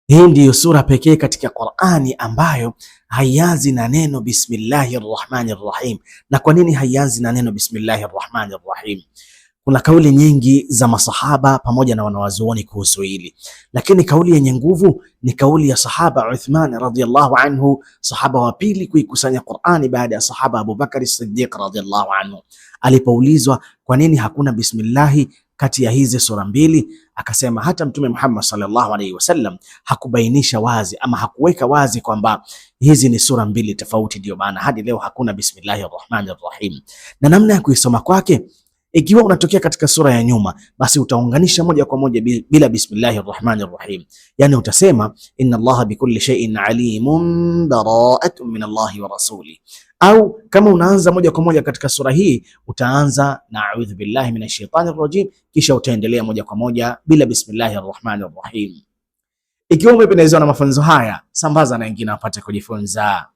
Hii ndiyo sura pekee katika Qur'ani ambayo haianzi na neno bismillahir rahmanir rahim. Na kwa nini haianzi na neno bismillahir rahmanir rahim? Kuna kauli nyingi za masahaba pamoja na wanawazuoni kuhusu hili, lakini kauli yenye nguvu ni kauli ya sahaba Uthman radhiyallahu anhu, sahaba wa pili kuikusanya Qur'ani baada ya sahaba Abu Bakari Siddiq radhiyallahu anhu. Alipoulizwa kwa nini hakuna bismillahi kati ya hizi sura mbili, akasema hata Mtume Muhammad sallallahu alaihi wasallam hakubainisha wazi ama hakuweka wazi kwamba hizi ni sura mbili tofauti. Ndio maana hadi leo hakuna bismillahir rahmanir rahim. Na namna ya kuisoma kwake, ikiwa unatokea katika sura ya nyuma, basi utaunganisha moja kwa moja bila bismillahir rahmanir rahim, yani utasema inna Allaha bikulli shay'in alimun bara'atun min Allahi wa rasuli. Au kama unaanza moja kwa moja katika sura hii utaanza na a'udhu billahi minash shaitani rajim, kisha utaendelea moja kwa moja bila bismillahir rahmanir rahim. Ikiwa umependezwa na mafunzo haya, sambaza na wengine wapate kujifunza.